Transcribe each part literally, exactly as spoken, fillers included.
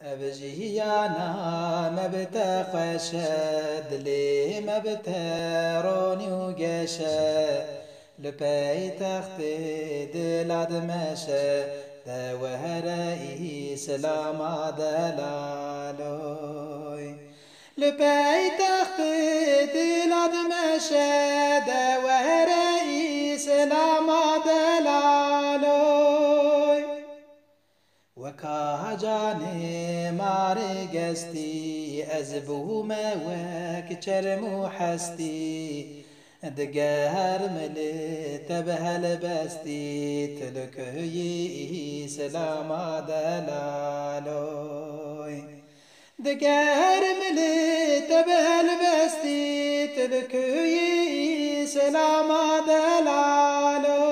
Ev jiyana me bi te xweş e, dilê me bi te ronî û geş e. Li peytextê dila dimeşe, de were Îslama delaloy. Li peytextê dila dimeşe, de were Îslama delaloy. Weka canê marê gestî, ez bûme wek çerm û hestî. Digeherim li te bi helbestî, tu li kuhuyî Îslama delaloy. Digeherim li te bi helbestî, tu li kuhuyî Îslama delaloy.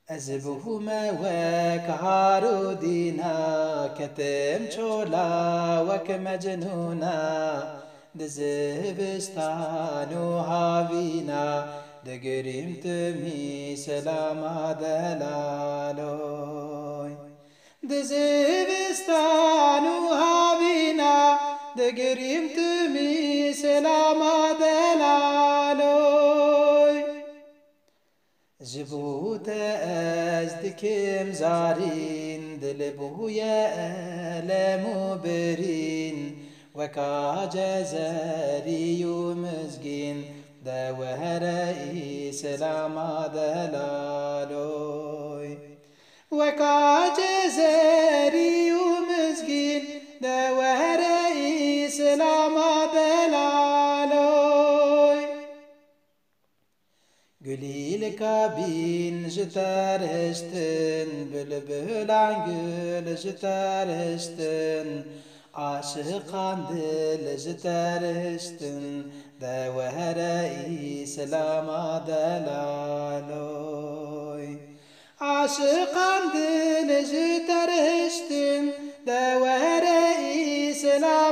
Ez bûme wek Harûdîna, ketim çola wek Mecnûna. Di zivistan û havîna, digirîm tu Îslama delaloy. Di zivistan û havîna, digirîm tu Îslama delaloy. Ji bo te ez dikim zarîn, dil bûye elem û birîn. Weka Cezerî û Mizgîn, de were Îslama delaloy. Weka Cezerî û Mizgîn, de were Îslama delaloy. Gulîlka bîn ji te rihiştin, bilbilan gul ji te rihiştin, aşiqan dil ji te rihiştin, de were Îslama delaloy. Aşiqan dil ji te rihiştin, de were Îslama